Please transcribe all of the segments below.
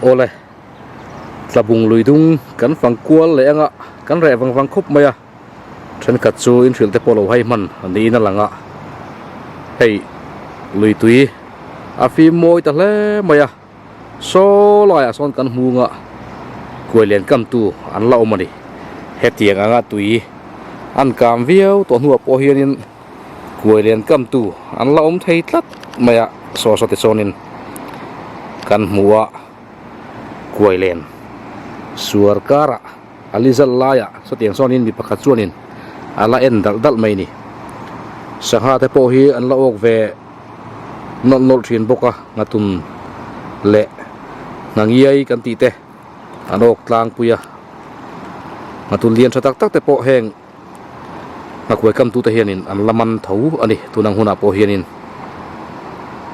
Awle, Tlabung lui dung kan fang kual leh anga kan reh vang vang khawp mai a, thenkhat chu inhrilh te pawh lo hai hman niin a lang a, hei lui tui a fim mawi ta hle mai a, saw laiah sawn kan hmung a, kuai lian kamtu an la awm a ni, hetiang anga tui an kam viau tawh hnuah pawh hianin. Kuai lian kamtu an la awm thei tlat mai a, saw saw te chuanin kan hmu a, kuai len suar karah a li zal laiah sawtiang chuanin mi pakhat chuanin a la en dalh dalh mai a ni. Sangha te pawh hi an la awk ve nawlh nawlh thin bawk a, nghatun leh nghangiai kan tih te an awk tlangpui a, nghatun lian tha tak tak te pawh heng. Nghakuai kamtute hianin an la man tho a ni tun ang hunah pawh hianin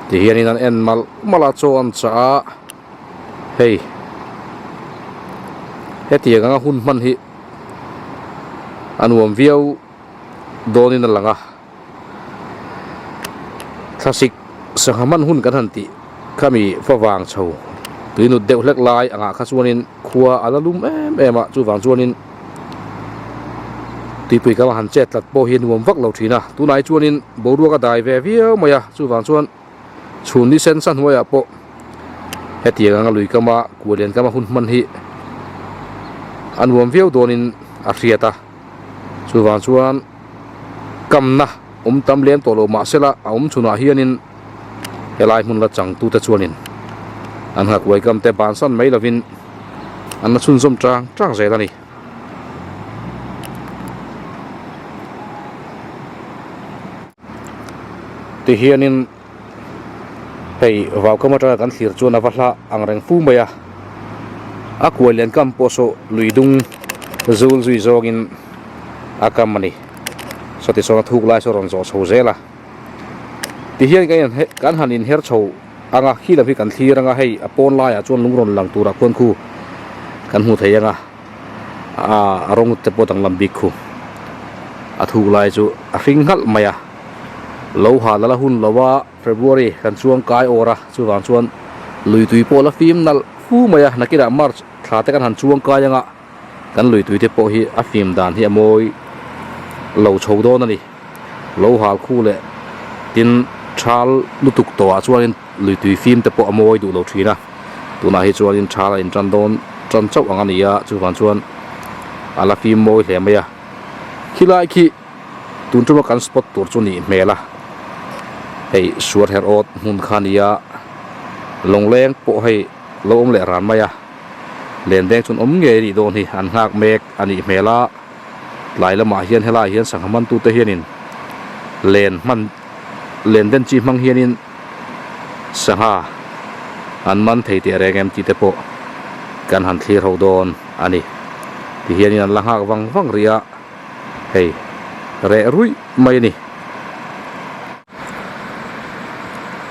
tihianin an en malh malh a chaw an chah a hei hetiang anga hun hman hi a nuam viau dawnin a lang a. Thlasik sangha hman hun kan han tih khami favang chho tuinut deuh hlek lai angah kha chuanin khua a la lum em em a, chuvang chuanin tuipui kama han chet tlat pawh hi a nuam vak lo thin a, tunah hi chuanin boruak a dai ve viau mai a, chuvang chuan chhun ni sen sa hnuaiah pawh hetiang anga lui kama kua lian kama hun hman hi a nuam viau dawnin a hriat a, chuvang chuan. Kamna awm tam lem tawh lo mahsela a awm chhunah hianin helai hmun la changtute chuanin an nghakuai kam te bansan mai lovin an la chhunzawm tang tang zel a ni. Tihianin hei vaukam atanga kan thlir chuan a va hla ang reng fu mai a, a kuai lian kam pawh saw lui dung zul zui zawngin a kam a ni. Sawti sawn a thuk lai saw rawn zawh chho zel a, tihian kan han inher chho ang a, khi lam hi kan thlir ang a, hei a pawn laiah chuan lung rawn lang turah khuan khu kan hmu thei ang a, a rawng te pawh danglam bik khu a thuk lai chu a hring nghalh mai a. Lo hal a la hun lo a, February kan chuang kai awr a, chuvang chuan lui tui pawh la fim nalh fu mai a, nakinah March thla te kan han chuang kai anga kan lui tui te pawh hi a fim dan hi a mawi lo chho dawn a ni. Lo hal khu leh tin thal lutuk tawhah chuanin lui tui fim te pawh a mawi duh lo thin a, tunah hi chuanin thal a intan dawn tan chauh ang a ni a, chuvang chuan a la fim mawi hle mai a, khilai khi. Tun tuma kan spot tur chu nih hmel a, hei suar her awt hmun kha a nia, lawngleng pawh hei lo awm leh ran mai a, lendeng chuan awm ngei a nih dawn hi, an nghak mek a nih hmel a, tlai lamah hian helaiah hian sangha mantute hianin len hman len den chi hmang hianin sangha an man thei teh reng em tih te pawh kan han thlir ho dawn a ni, tihianin an la nghak vang vang rih a. Hei reh ruih mai a ni.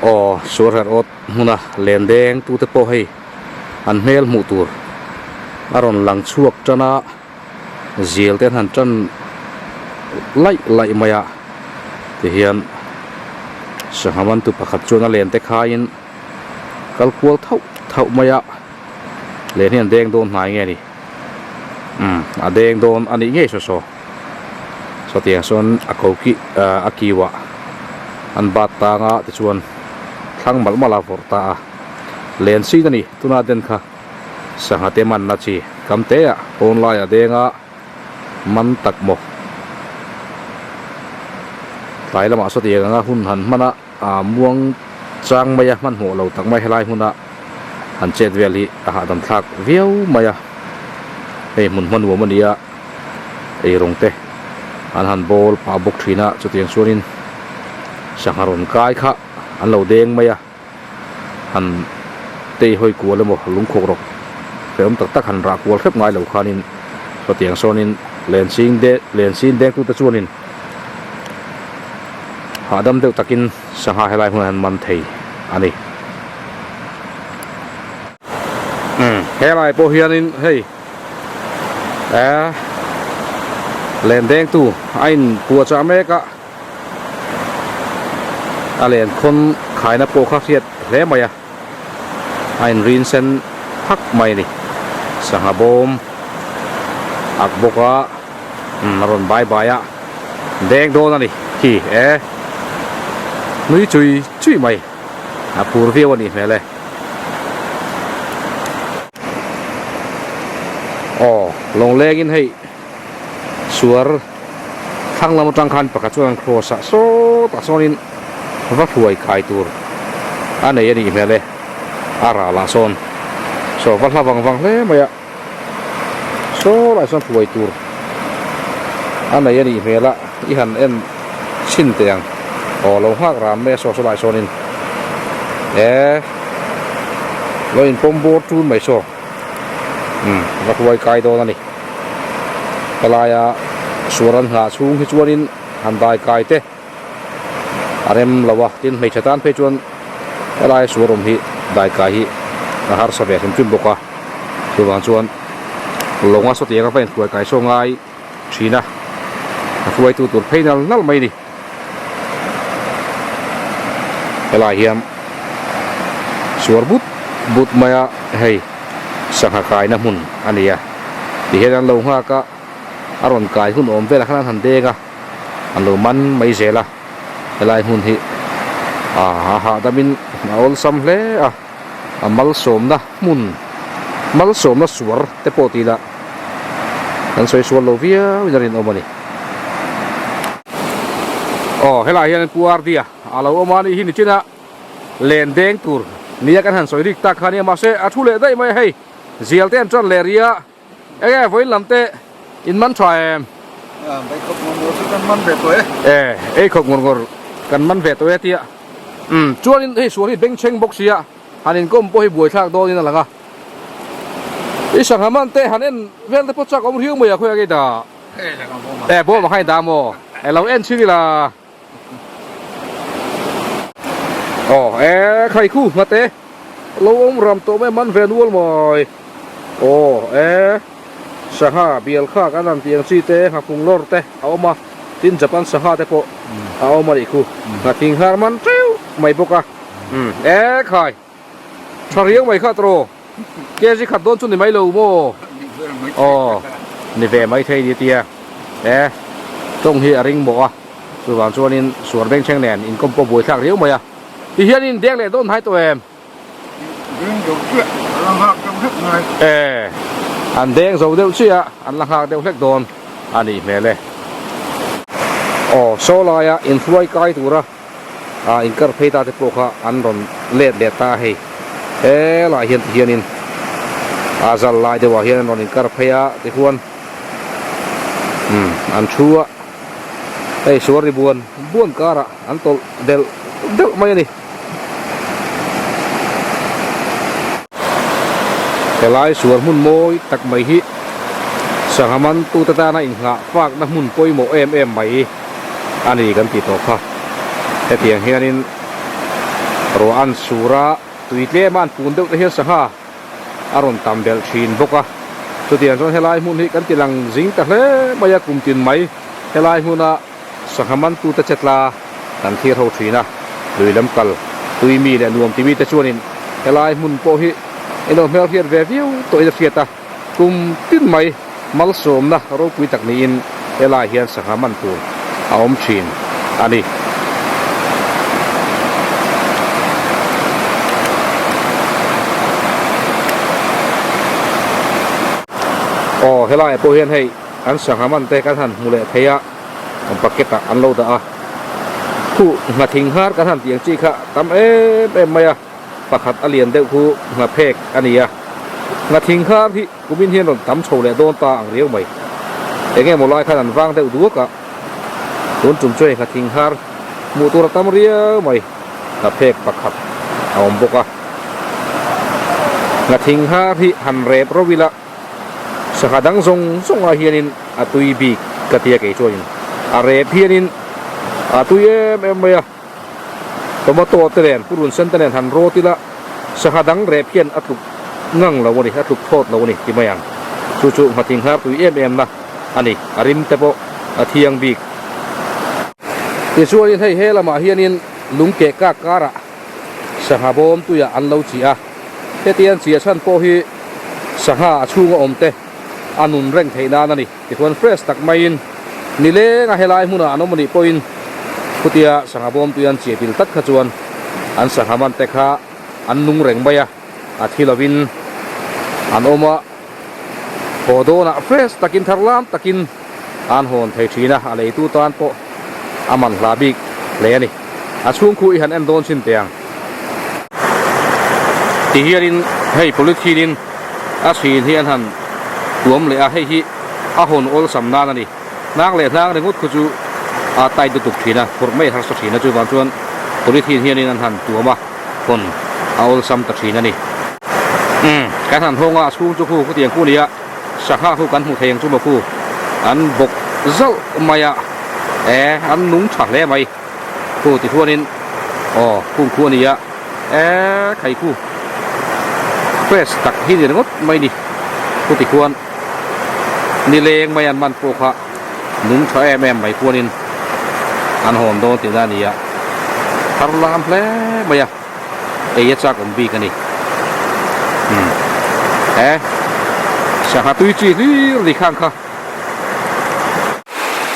Aw suar her awt hmuna len deng tute pawh hei an hmel hmuh tur a rawn lang chhuak tan a, zial te an han tan laih laih mai a, tihian sangha mantu pakhat chuan a len te khaiin kal kual thauh thauh mai a, len hi an deng dawn hnai nge ni. Umm a deng dawn a nih ngei saw saw sawtiang sawn a ko ki ah a kiu ah an bat tang a tichuan thlang malh malh a vawrh ta a len chin a ni tuna den kha sangha te manna chi kam te ah pawn lai a deng a man tak maw tlai lamah sawtiang anga hun han hman a. A muang chang mai a, hmanhmawh lo tak mai helai hmuna han chet vel hi a hahdam thlak viau mai a, hei hmun hma nuam a ni a, eirawng te an han bawl pah bawk thin a, chutiang chuanin sangha rawn kai kha an lo deng mai a, han tei hawi kual emaw lungkhawk rawk hrehawm tak tak han rah kual hrep ngai lo khanin chutiang sawnin lensing de lensin dengtute chuanin. Hahdam deuh takin sangha helai hmunah hian man thei a ni. Umm helai pawh hianin hei eh len dengtu a in puah chah mek a, a len khawn khaina pawh kha hriat hle mai a, a in rin sen thak mai a ni. Sangha bawm ak bawk a umm a rawn bai bai a deng dawn a ni khi e nui chui chui mai a phur viau a nih hmel e. Aw lawnglengin hei suar thlang lam atang khan pakhat chuan an cross a sawtah sawnin va hruai kai tur a nei a nih hmel e a ral ah sawn saw va hla vang vang hle mai a saw lai sawn hruai tur a nei a nih hmel a i han en chhin teh ang aw lo nghak ram mai a saw saw lai sawnin e lo inpawm bawr tun mai saw. Umm va huai kai dawn a ni. Helaia suar an nghah chhung hi chuanin han dai kai te a rem lo a, tin hmeichhe tan phei chuan helaia suar awm hi dai kai hi a harsa ve hrim hrim bawk a, chuvang chuan lawnga sawtiang a va inhruai kai saw ngai thin a, a hruaitu tur phei nal nal mai a ni. Helai hian suar but but mai a hei sangha kaina hmun a ni a tihian an lo nghak a a rawn kai hun awm velah khan an han deng a an lo man mai zel a helai hmun hi ah a hahdamin a awlsam hle a a malsawmna hmun malsawmna suar te pawh tih lah kan sawi sual lo viau in a rinawm a ni. Aw helai hian Pu Ardia a lo awm a nih hi nichina len deng tur nia kan han sawi rik tak kha a nia mahse a thu leh daih mai a hei zial te an tan leh rih a eng nge vawiin lam te in man tha em? Ei khawp ngawr ngawr chu kan man ve tawh e. E ei khawp ngawr ngawr kan man ve tawh e tia umm chuanin hei sual hi bengchheng bawk sia han inkawm pawh hi buaithlak dawnin a lang a i sangha man te han en vel te pawh chak awm riau mai a khawiah nge dah? E bawm a khain dah maw? E lo en chhin ila. Aw e khai khu ngate lo awm ram tawh mai man ve nual mai. Aw e sangha bial kha kan han tih ang chi te nghafung lawr te a awm a tin Japan sangha te pawh a awm a nih khu. Nghathing hnar man teuh mai bawk a. E khai. Tha riau mai kha tawh kg khat dawn chu ni mai lo maw? Aw ni ve mai thei ni tia e tawng hi a ring mawh a chuvang chuanin suar beng thleng nen inkawm pawh buai thlak riau mai a ti hianin deng leh dawn hnai tawh em? Deng zo chiah an la nghak deuh hlek ngai. E an deng zo deuh chiah an la nghak deuh hlek dawn a nih hmel e. Aw saw laia inhruai kai tura ah inkar phei ta te pawh kha an rawn let leh ta a hei helaiah hian ti hianin a zal lai deuhah hian an rawn inkar phei a tichuan umm an thu a hei suar ri buan buan karah an tawlh delh delh mai a ni. Helai suar hmun mawi tak mai hi sangha man tute tana inghah fakna hmun pawimawh em em mai. A ni kan tih tawh kha. Hetiang hianin ruah an sur a, tui tlem a an pun deuh te hian sangha a rawn tam belh thin bawk a. Chutiang chuan helai hmun hi kan ti lang zing ta hle mai a, kum tin mai helai hmuna sangha mantute che tla kan thlir ho thin a, lui lam kal tui mi leh nuam ti mite chuanin helai hmun pawh hi ilo hmelhriat ve viau tawhin a hriat a. Kum tin mai malsawmna ropui tak niin helai hian sangha man tur a awm thin a ni. Aw helaiah pawh hian hei an sangha man te kan han hmu leh thei a, bucket ah an lo dah a, khuh nghathing nghar kan han tih ang chi kha tam em em mai a. Pakhat a lian deuh khu nghaphek a ni a, nghathing khar hi kumin hian rawn tam chho leh dawn ta ang riau mai. Eng emaw lai khan an vang deuh duak a, tun tum chu hei nghathing khar hmuh tur a tam riau mai. Nghaphek pakhat a awm bawk a, nghathing khar hi han rep ro ila sangha dang zawng zawng ah hianin a tui bik ka tia kei chuanin a rep hianin a tui em em mai a. Tomato te nen purun sen te nen han rawt ila sangha dang rep hian a tluk ngang lo a ni, a tluk thlawt lo a ni ti mai ang. Chu chu nghathing nghar tui em em na a ni, a rim te pawh a thiang bik. Tichuanin hei he lamah hianin lung keh kak karah sangha bawm tuiah an lo chih a, hetiang chiah chhan pawh hi. Sangha a chhunga awm te a nun reng theih nan a ni. Tichuan fresh tak maiin nileng a helai hmunah an awm anih pawhin khutia sangha bawm tui an chiahpil tlat kha chuan an sangha man te kha an nung reng mai a, a thi lovin an awm a, haw dawnah fresh takin thar lam takin an hawn thei thin a, a leitu tan pawh a man hla bik hle a ni. A chhung khu i han en dawn chin teh ang. Ti hianin hei polythene in a chhin hi an han tuam leh a, hei hi a hawn awlsam nan a ni. Hnang leh hnang ringawt khu chu a tight lutuk thin a, phurh mai harsa thin a, chuvang chuan polythene hianin an han tuam a, hawn a awlsam ta thin a ni. Umm, kan han hawng a, a chhung chu khu khutiang khu a ni a, sangha khu kan hmu thei ang chu maw khu, an bawk zauh mai a, e, an nung tha hle mai. Khu ti chuanin aw khung khu a ni a, e khai khu fresh tak hi ni ringawt mai ni khu ti khuan nileng mai an man pawh kha nung tha em em mai khuanin an hawn dawn tihna a ni a, thar lam hle mai a, ei a chak awm bik a ni. Umm e sangha tui chi hlir ni khang kha.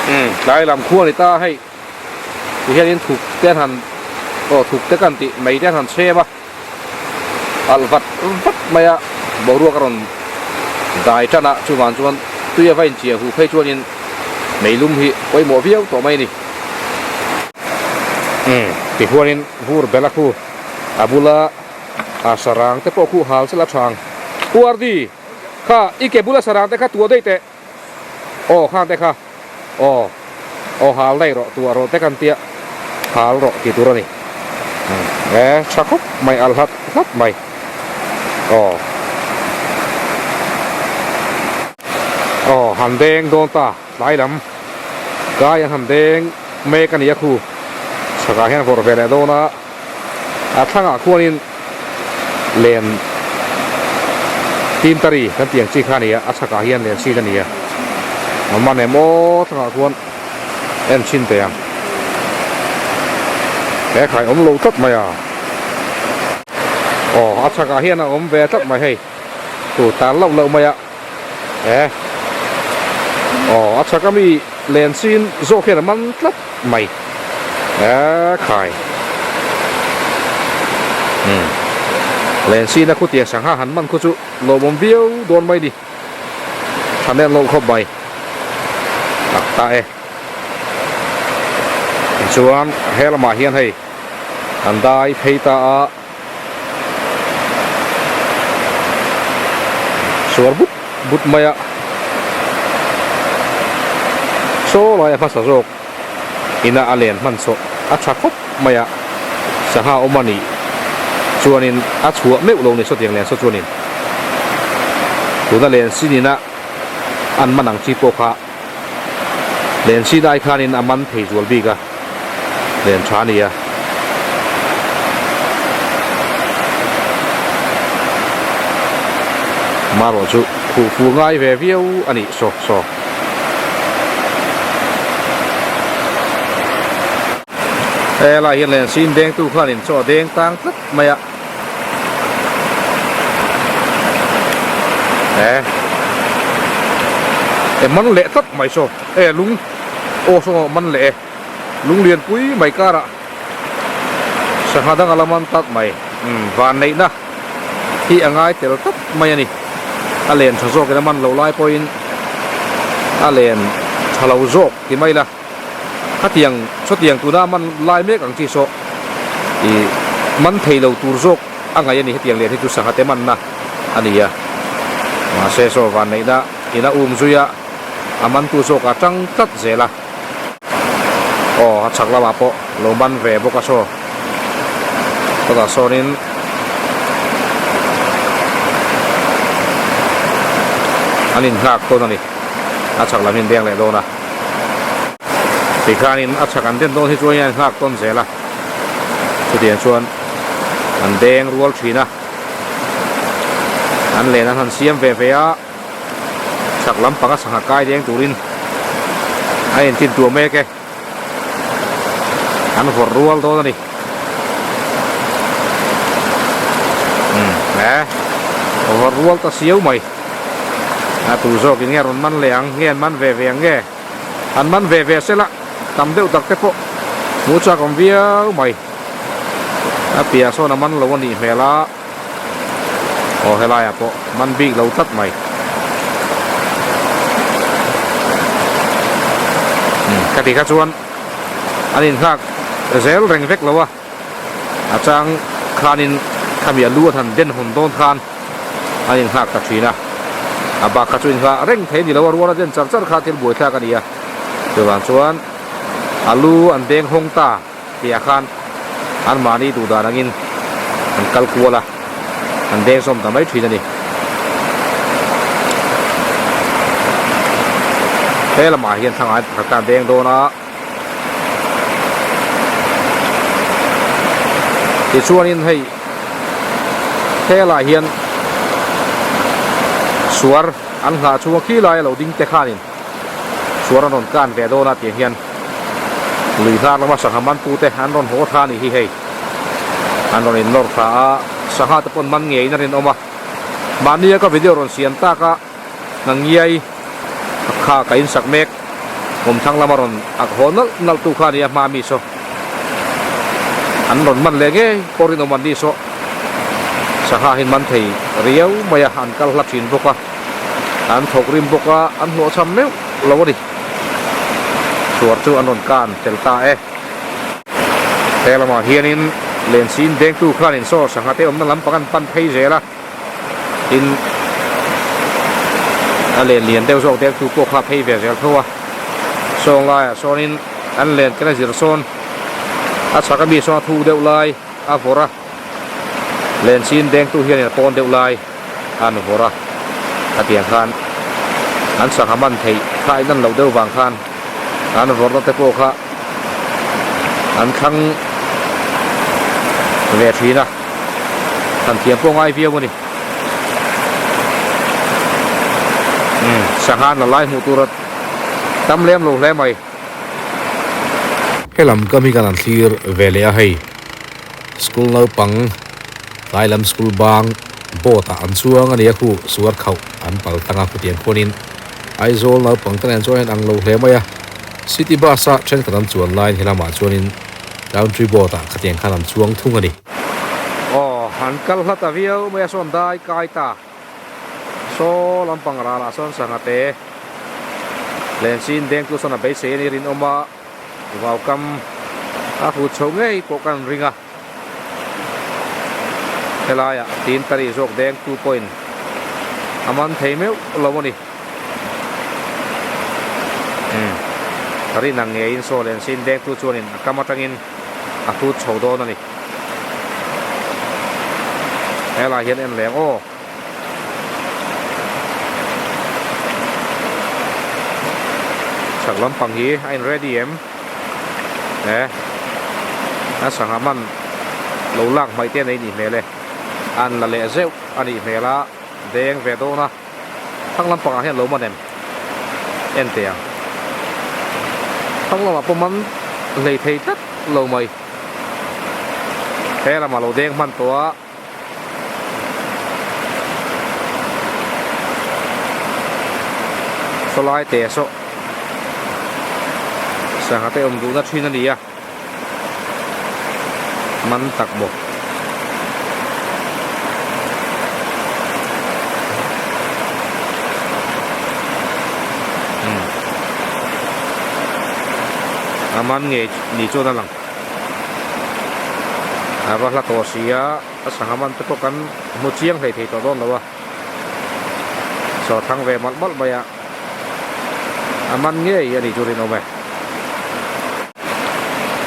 Umm tlai lam khua a ni ta hei. Ti hianin thuk te an han aw thuk te kan tih mai te an han chhem a, alh vat vat mai a, boruak a rawn dai tan a, chuvang chuan tui a va inchiah huh phei chuanin meilum hi pawimawh viau tawh mai a ni. Umm ti huanin vur bela khu a bula a sarang te pawh khu hal sela thang. Pu Ardi kha i ke bula sarang te kha tuah daih teh. Aw khang te kha aw aw hal daih rawh tuah rawh te kan tia hal rawh tih tur a ni e tha khawp mai al hlat hlat mai aw aw han deng dawn ta tlai lam kai an han deng mek a ni a khu chhakah hian vawrh ve leh dawn a. A thlangah khuanin len timtari kan tih ang chi kha a ni a, a chhakah hian len sin a ni a. A man em aw thlangah khuan en chhin teh ang. He khai awm lo tlat mai a. Aw a chhakah hian a awm ve tlat mai hei. Tu tar loh loh mai a. E aw a chhak ami len sin zawk hian a man tlat mai e khai umm len sin a khutiang sangha han man khu chu lawmawm viau dawn mai ni thanen loh khawp mai tak ta e tichuan he lamah hian hei an dai phei ta a. Suar but but mai a, saw lai a hmasa zawk ina a len hman chawh a tha khawp mai a, sangha awm a nih chuanin a chhuah meuh lo ni sawtiang len saw chuanin tuna len sin ina an man ang chi pawh kha Len si dai khanin a man thei zual bik a, len tha a ni a. Marawh chu khuh fu ngai ve viau a nih saw saw. Helai hian len sin dengtu khanin chaw a deng tang tlat mai a. E e man leh tlat mai saw e lung aw saw man leh e lung lian pui mai karah sangha dang a la man tlat mai umm van neihna hi a ngai tel tlat mai a ni a len tha zawkin a man lo lai pawhin a len tha lo zawk ti mai la. Khatiang chawtiang tuna man lai mek ang chi saw ih man thei lo tur zawk a ngaih a ni hetiang lian hi chu sangha te manna a ni a mahse saw vanneihna in a um zui a a mantu zawk a tang tlat zel a aw a chhak lamah pawh lo man ve bawk a saw chutah sawnin an inhnak dawn a ni a chhak lam hi an deng leh dawn a. Tikhanin a chhak an den dawn hi chuan hian nghak tawn zel a, chutiang chuan an deng rual thin a, an len an han siam ve ve a, chhak lampanga sangha kai deng turin a intin tuah mek e, an vawrh rual dawn a ni. Umm he. Vawrh rual ta siau mai. A tu zawkin nge rawn man leh ang, nge an man ve ve ang nge? An man ve ve sela tam deuh tak te pawh hmuh chak awm viau mai. A piah sawn a man lo a nih hmel a, aw helaiah pawh man bik lo tlat mai. Umm ka ti kha chuan an inghak zel reng vek lo a. A chang khanin khami a lu a han den hawn dawn khan an inghak ta thin a, a bak kha chu inghah reng thei a ni lo a, rual a den char char kha thil buaithlak a ni a, chuvang chuan a lu an deng hawng ta tih ah khan anmahni duh dan angin an kal kual a, an deng sawm ta mai thin a ni. He lamah hian thlangai pakhat kha an deng dawn a. Tichuanin hei helaiah hian suar an nghah chhunga khi laia lo ding te khanin suar an rawn kan ve dawn a tiang hian lui hnar lama sangha mantute an rawn haw tha a nih hi hei an rawn innawr tha a sangha te pawh an man ngeiin a rinawm a mahnia ka video rawn siam tak a. Ngangiai kha ka insak mek awmthlang lama rawn ak haw nalh nalh tu kha a ni a hma mi saw an rawn man leh ngei pawh rinawm an ni saw sangha hian man thei riau mai a an kal hla thin bawk a an thawk rim bawk a an hlawhchham meuh lo a ni chhuar chu an rawn kan tel ta e. He lamah hianin lensin dengtu khanin saw sangha te awmna lampang an pan phei zel a. Tin, a len lian deuh zawk deuh tu pawh kha phei ve zel tho a, sawng laiah sawnin an len ken a zir sawn a chhak ami sawn a thuk deuh lai a vawrh a, len chin dengtu hianin a pawn deuh lai an vawrh a, khatiang khan an sangha man theih kha in an loh deuh vang khan an vawrhna te pawh kha an thlang ve thin a. Han thiam pawh ngai viau a ni. Umm sangha la lai hmuh tur a tam lem lo hle mai. Helam ka mi kan han thlir ve leh a hei school naupang tlai lam school bang boat ah an chuang a ni a khu suar khauh an pal tang a khutiang khuanin Aizawl naupang te nen chuan a inang lo hle mai a city bus a thenkhat an chuan laiin helamah chuanin country boat ah khatiang khan an chuang thung a ni. Aw, an kal hla ta viau mai a sawn dai kai ta. Saw lampang ralah sawn sangha te lensin deng chu sawn a beisei a ni rinawm a, vaukam a hrut chho ngei pawh kan ring a. Helaiah tin ta rih zawk deng tu pawhin a man thei meuh lo a ni. Umm, rin ang ngeiin saw lensin deng tu chuanin a kam atangin a hrut chho dawn a ni. Helai hian en leng aw. Chhak lampang hi a in ready em? He a sangha man lo lak hmaih te nei nih hmel e. An la leh zeuh a nih hmel a, deng ve dawn a. Thlang lampangah hian lo man em? En teh ang. Thlang lamah pawh man hlei thei tlat lo mai. He lamah lo deng hman tawh a. Sawlai teh saw sangha te awm duhna thin a ni a. Man tak bawk. Umm. A man ngei ni chuan a lang. A va hla tawh si a, a sangha man te pawh kan hmu chiang hlei thei tawh dawn lo a. Saw thang ve malh malh mai a. A man ngei a nih chu rinawm e.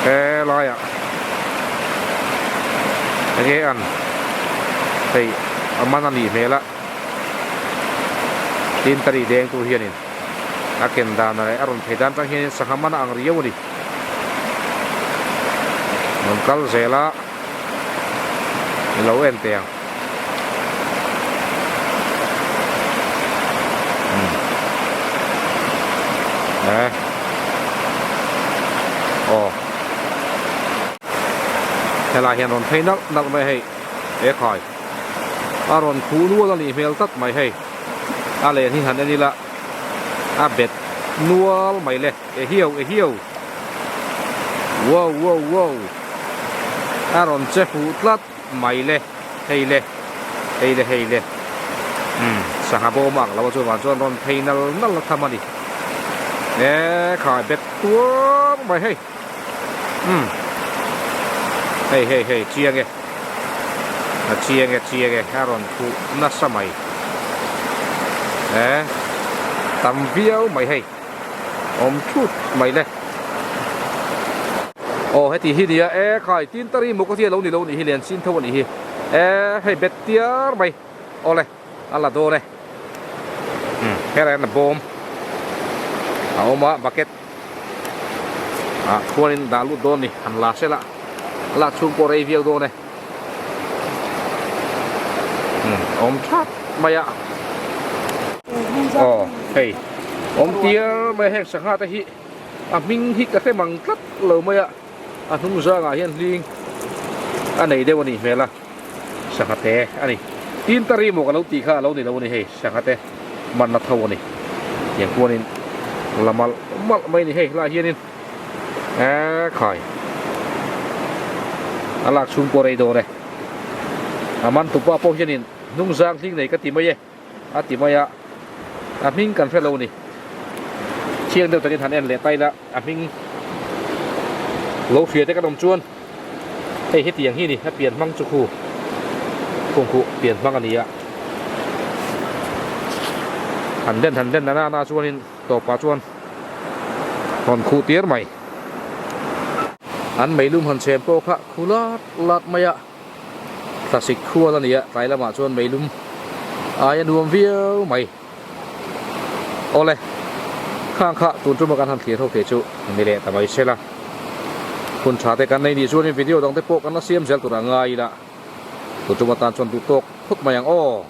He laiah enge an hei a man a nih hmel a tin ta ri deng tur hianin a ken dan leh a rawn phei dan atang hianin sangha man a ang riau a ni. Rawn kal zel a i lo en teh ang. Eh. Aw. Helai hian rawn phei nalh nalh mai hei. E khai. A rawn khuh nual a nih hmel tlat mai hei. A len hi han en ila a bet nual mai le. E hiau e hiau. Wow wow wow. A rawn che fuh tlat mai le. Hei le. Hei le hei le. Umm sangha bawm a ang lo a chuan chuan rawn phei nal nal a tham a ni. E khai bet tuar mai hei. Umm hei hei hei chiang e a chiang e chiang e a rawn khuh nasa mai e tam viau mai hei awm thut mai le aw heti hi nia e khai tin tari maw ka tia lo ni lo nih hi lian chin tho a nih hi e hei bet tiar mai awle a la dawn e umm herah hian a bawm a awm a bucket. Ah khuanin dah lut dawn ni han la sel a a lak chhung pawh rei viau dawn e umm awm thap mai a aw hei awm tiar mai a heng sangha te hi a hming hi ka hre mang tlat lo mai a a hnung zangah hian hling a nei deuh a nih hmel a sangha te a ni tin ta ri maw ka lo tih kha a lo ni lo a ni hei sangha te manna tho a ni tiang khuanin la malh malh mai a ni hei helaiah hianin eee khai a lak chhung pawh rei dawn e a man tupa pawh hianin hnung zang hling nei ka ti mai e. a ti mai a, a hming kan hre lo ni. Thiang deuh takin han en leh ta ila, a hming lo hria te kan awm chuan hei hetiang hi ni, a pian hmang chu khu khung khuh pian hmang a ni a. Han den han den nana na chuanin tawpah chuan rawn khuh tir mai. An meilum han chhem pawh kha khu lat lat mai a. Thlasik khual a ni a, tlai lamah chuan meilum ai a nuam viau mai. Awle, khang kha tun tuma kan han thlir ho thei chu ni leh ta mai sela. Hun tha te kan nei nih chuanin video dang te pawh kan la siam zel tur a ngai ila. Tun tuma tan chuan duh tawk phawt mai ang aw.